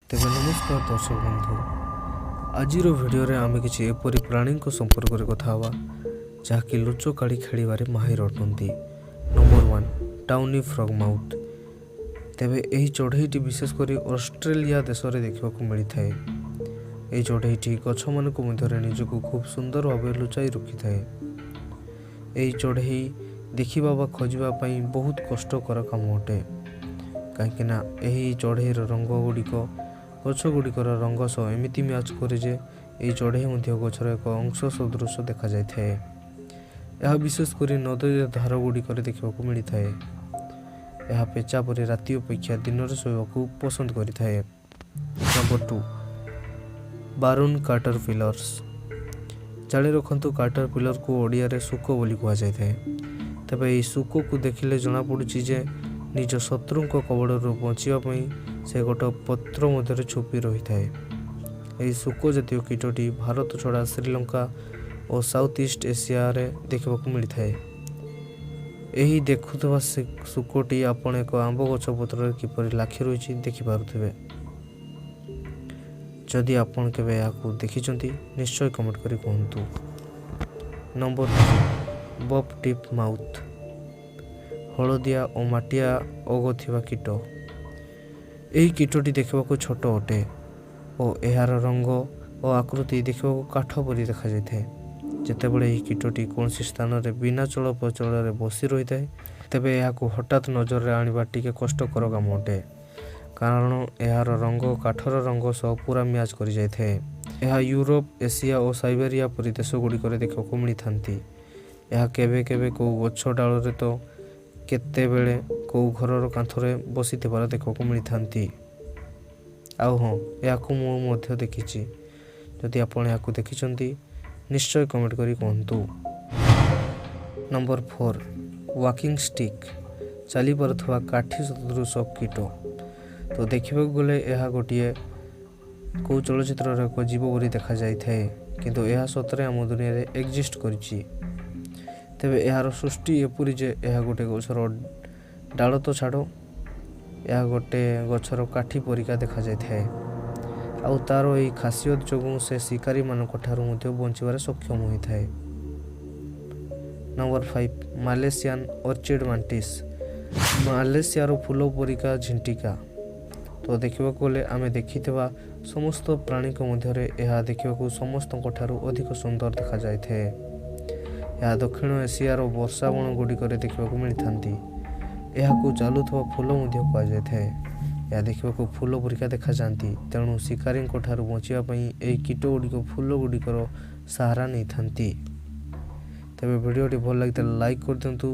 ତେବେ ନମସ୍କାର ଦର୍ଶକ ବନ୍ଧୁ, ଆଜିର ଭିଡ଼ିଓରେ ଆମେ କିଛି ଏପରି ପ୍ରାଣୀଙ୍କ ସମ୍ପର୍କରେ କଥା ହେବା, ଯାହାକି ଲୁଚକାଳି ଖେଳିବାରେ ମାହିର ଅଟନ୍ତି। ନମ୍ବର 1, ଟାଉନି ଫ୍ରଗମାଉଥ୍। ତେବେ ଏହି ଚଢ଼େଇଟି ବିଶେଷ କରି ଅଷ୍ଟ୍ରେଲିଆ ଦେଶରେ ଦେଖିବାକୁ ମିଳିଥାଏ। ଏହି ଚଢ଼େଇଟି ଗଛମାନଙ୍କ ମଧ୍ୟରେ ନିଜକୁ ଖୁବ୍ ସୁନ୍ଦର ଭାବେ ଲୁଚାଇ ରଖିଥାଏ। ଏହି ଚଢ଼େଇ ଦେଖିବା ବା ଖୋଜିବା ପାଇଁ ବହୁତ କଷ୍ଟକର କାମ ଅଟେ, କାହିଁକିନା ଏହି ଚଢ଼େଇର ରଙ୍ଗ ଗୁଡ଼ିକ ଗଛ ଗୁଡ଼ିକର ରଙ୍ଗ ସହ ଏମିତି ମ୍ୟାଚ୍ କରେ ଯେ ଏହି ଚଢ଼େଇ ମଧ୍ୟ ଗଛର ଏକ ଅଂଶ ସଦୃଶ ଦେଖାଯାଇଥାଏ। ଏହା ବିଶେଷ କରି ନଦୀର ଧାର ଗୁଡ଼ିକରେ ଦେଖିବାକୁ ମିଳିଥାଏ। ଏହା ପେଚା ପରି ରାତି ଅପେକ୍ଷା ଦିନରେ ଶୋଇବାକୁ ପସନ୍ଦ କରିଥାଏ। Number 2, ବାରୁନ କାଟର pillars. ଜାଣି ରଖନ୍ତୁ, କାଟର ପିଲରକୁ ଓଡ଼ିଆରେ ଶୁକ ବୋଲି କୁହାଯାଇଥାଏ। ତେବେ ଏହି ଶୁକକୁ ଦେଖିଲେ ଜଣାପଡ଼ୁଛି ଯେ ନିଜ ଶତ୍ରୁଙ୍କ କବଳରୁ ବଞ୍ଚିବା ପାଇଁ ସେ ଗୋଟେ ପତ୍ର ମଧ୍ୟରେ ଛୁପି ରହିଥାଏ। ଏହି ଶୁକ ଜାତୀୟ କୀଟଟି ଭାରତ ଛଡ଼ା ଶ୍ରୀଲଙ୍କା ଓ ସାଉଥ ଇଷ୍ଟ ଏସିଆରେ ଦେଖିବାକୁ ମିଳିଥାଏ। ଏହି ଦେଖୁଥିବା ଶୁକଟି ଆପଣ ଏକ ଆମ୍ବ ଗଛ ପତ୍ରରେ କିପରି ଲାଖି ରହିଛି ଦେଖିପାରୁଥିବେ। ଯଦି ଆପଣ କେବେ ଏହାକୁ ଦେଖିଛନ୍ତି, ନିଶ୍ଚୟ କମେଣ୍ଟ କରି କୁହନ୍ତୁ। Number 3, Bob tip mouth. ହଳଦିଆ ଓ ମାଟିଆ ଅଗ ଥିବା କୀଟ। ଏହି କୀଟଟି ଦେଖିବାକୁ ଛୋଟ ଅଟେ ଓ ଏହାର ରଙ୍ଗ ଓ ଆକୃତି ଦେଖିବାକୁ କାଠ ପରି ଦେଖାଯାଇଥାଏ। ଯେତେବେଳେ ଏହି କୀଟଟି କୌଣସି ସ୍ଥାନରେ ବିନା ଚଳପ୍ରଚଳରେ ବସି ରହିଥାଏ, ତେବେ ଏହାକୁ ହଠାତ୍ ନଜରରେ ଆଣିବା ଟିକେ କଷ୍ଟକର କାମ ଅଟେ, କାରଣ ଏହାର ରଙ୍ଗ କାଠର ରଙ୍ଗ ସହ ପୁରା ମ୍ୟାଚ୍ କରିଯାଇଥାଏ। ଏହା ୟୁରୋପ, ଏସିଆ ଓ ସାଇବେରିଆ ପରି ଦେଶ ଗୁଡ଼ିକରେ ଦେଖିବାକୁ ମିଳିଥାନ୍ତି। ଏହା କେବେ କେବେ କେଉଁ ଗଛ ଡାଳରେ ତ କେତେବେଳେ କେଉଁ ଘରର କାନ୍ଥରେ ବସିଥିବାର ଦେଖିବାକୁ ମିଳିଥାନ୍ତି। ଆଉ ହଁ, ଏହାକୁ ମୁଁ ମଧ୍ୟ ଦେଖିଛି। ଯଦି ଆପଣ ଏହାକୁ ଦେଖିଛନ୍ତି, ନିଶ୍ଚୟ କମେଣ୍ଟ କରି କୁହନ୍ତୁ। Number 4, walking stick. ଚାଲିପାରୁଥିବା କାଠି ସଦୃଶ କୀଟ। ତ ଦେଖିବାକୁ ଗଲେ ଏହା ଗୋଟିଏ କେଉଁ ଚଳଚ୍ଚିତ୍ରର ଏକ ଜୀବ ପରି ଦେଖାଯାଇଥାଏ, କିନ୍ତୁ ଏହା ସତରେ ଆମ ଦୁନିଆରେ ଏକ୍ଜିଷ୍ଟ କରିଛି। ତେବେ ଏହାର ସୃଷ୍ଟି ଏପରି ଯେ ଏହା ଗୋଟେ ଗଛର ଡାଳ ତ ଛାଡ଼, ଏହା ଗୋଟେ ଗଛର କାଠି ପରିକା ଦେଖାଯାଇଥାଏ। ଆଉ ତା'ର ଏହି ଖାସିୟତ ଯୋଗୁଁ ସେ ଶିକାରୀମାନଙ୍କ ଠାରୁ ମଧ୍ୟ ବଞ୍ଚିବାରେ ସକ୍ଷମ ହୋଇଥାଏ। Number 5, Malaysian orchid mantis. ମାଲେସିଆର ଫୁଲ ପରିକା ଝିଣ୍ଟିକା। ତ ଦେଖିବାକୁ ଗଲେ ଆମେ ଦେଖିଥିବା ସମସ୍ତ ପ୍ରାଣୀଙ୍କ ମଧ୍ୟରେ ଏହା ଦେଖିବାକୁ ସମସ୍ତଙ୍କ ଠାରୁ ଅଧିକ ସୁନ୍ଦର ଦେଖାଯାଇଥାଏ। ଏହା ଦକ୍ଷିଣ ଏସିଆର ବର୍ଷା ବଣ ଗୁଡ଼ିକରେ ଦେଖିବାକୁ ମିଳିଥାନ୍ତି। ଏହାକୁ ଚାଲୁଥିବା ଫୁଲ ମଧ୍ୟ କୁହାଯାଇଥାଏ। ଏହା ଦେଖିବାକୁ ଫୁଲ ପରିକା ଦେଖାଯାଆନ୍ତି, ତେଣୁ ଶିକାରୀଙ୍କ ଠାରୁ ବଞ୍ଚିବା ପାଇଁ ଏହି କୀଟ ଗୁଡ଼ିକ ଫୁଲ ଗୁଡ଼ିକର ସାହାରା ନେଇଥାନ୍ତି। ତେବେ ଭିଡ଼ିଓଟି ଭଲ ଲାଗିଥିଲେ ଲାଇକ୍ କରିଦିଅନ୍ତୁ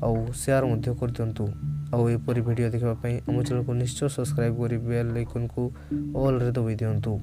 ଆଉ ସେୟାର ମଧ୍ୟ କରିଦିଅନ୍ତୁ। ଆଉ ଏପରି ଭିଡ଼ିଓ ଦେଖିବା ପାଇଁ ଆମ ଚ୍ୟାନେଲକୁ ନିଶ୍ଚୟ ସବସ୍କ୍ରାଇବ୍ କରି ବେଲ୍ ଆଇକନ୍କୁ ଅଲ୍ରେ ଦବାଇ ଦିଅନ୍ତୁ।